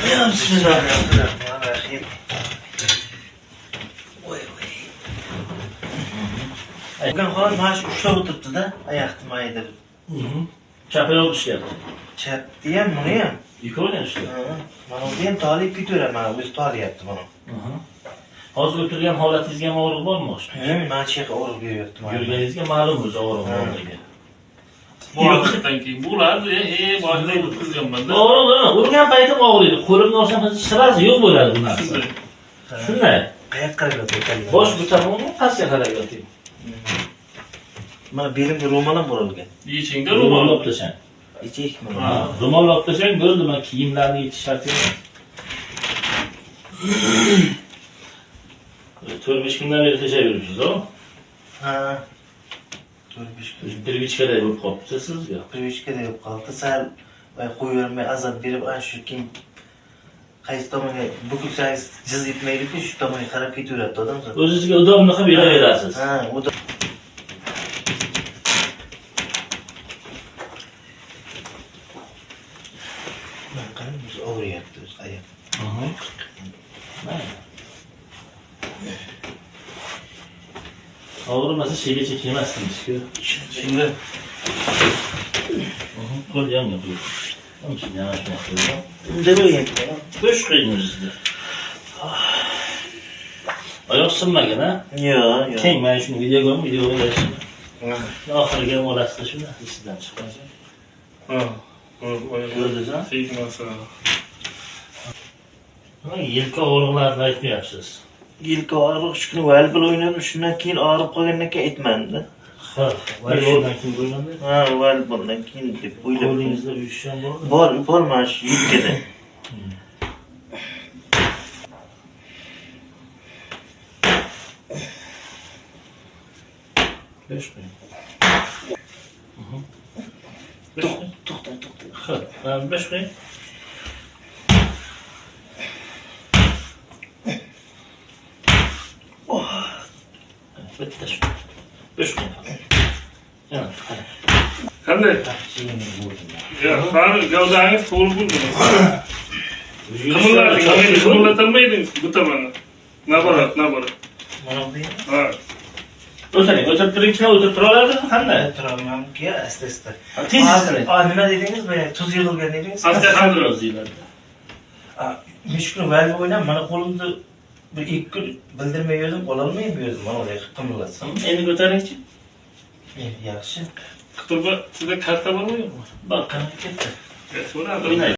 Bismillahirrohmanirrohim. Voy voy. Bugun holat mana shu ushlab o'tiribdi-da, oyoqni mayda. Chap oyoq ishlayapti. Chapni ham, buni ham. Ikkovini ham ishlayapti. Ha, mana uni ham tolib ketaveradi, mana o'zi tolyapti mana. Hozir o'tirgan holatingizga ham og'riq bormi? Mana shu yerga og'riq beryapti mana. Yurganingizga ma'lum o'zi og'riq borligi. Bu vaqtdan keyin bo'ladi, boshida o'tkazganman-da. Og'riq nima? Urgan paytim og'riydi. Qo'limni olsam sразу yo'q bo'ladi bu narsa. Shunday. Shunday. Qayoqqa qarab yotyapti? Bosh bu tomonga, pastga qarab yoting. Mana belimga ro'mol ham o'ralgan. Yechingda Ro'mol ro'mol. olib tashlang. Ichikmi? Ha. Ro'mol olib tashlang, bo'ldi, mana kiyimlarni yechish shart emas. 4-5 kundan beri tashlab yuribsiz, o? Ha. 4-5 kun. Привычка day bo'lib qolibdi sizga. Привычка da bo'lib qoldi. Sal qo'yavermay azob berib, ana shu keyin qaysi tomonga bukilsangiz jiz etmaydi-ku, shu tomonga qarab ketaveradi odam. O'zingizga удобно qilib yuraverasiz. Ha, u da mana qarang, o'zi og'riyapti o'zi oyoq. Mayli. Og'rimasa shegacha kelmasdingiz-ku. Shunday. Qo'l yonga qo'y. Mana shuni yana shunday qo'yib. Bunday bo'lyapti. Bo'sh qo'ying o'zingizda. Oyoq sinmagan, ha? Yo'q, yo'q. Keng, mana shuni videoga videoga berishim. Oxiriga ham olasizda shuni, esidan chiqmasa. Ha. Ko'rdingiz-a? Tegmasa. Nima yelka og'riqlarini aytmayapsiz? Yelka og'riq shu kuni volleybol o'ynadim, shundan keyin og'rib qolgandan keyin aytmadim-da. Ha, voleyboldan keyin bo'lganda Ha, voleyboldan keyin deb o'ylab. qo'lingizda uyushish ham bormi? Bor, bor mana shu yelkada. Besh qo'ying. To'xta, to'xta. Ha, mana besh qo'ying. Bitta shu. Besh qo'ying. Yana qarang. Qanday? Yo'q, qani gavdangiz to'g'ri bo'ldimi? Qimirlating, qimirlatolmaydingiz bu tomonni. Наоборот, наоборот. Mana bu ham. Ha. O'tiring, o'tirib turingchi, o'tirib tura oladimi? Qanday? O'tirolmamki, asta-asta. Tez Hozir, nima dedingiz? Boya tuz yig'ilgan dedingiz. Osteoxondroz. Men shu kuni voleybol o'ynab, mana qo'limni bir ikki kun bildirmay yurdim, qololmay yurdim. Mana bunday qimirlatsam. Endi ko'taringchi. Endi yaxshi. Qutulba, sizda karta bormi yo'qmi? Bor, Qanaqa ketdi? So'radi. O'ynaydi.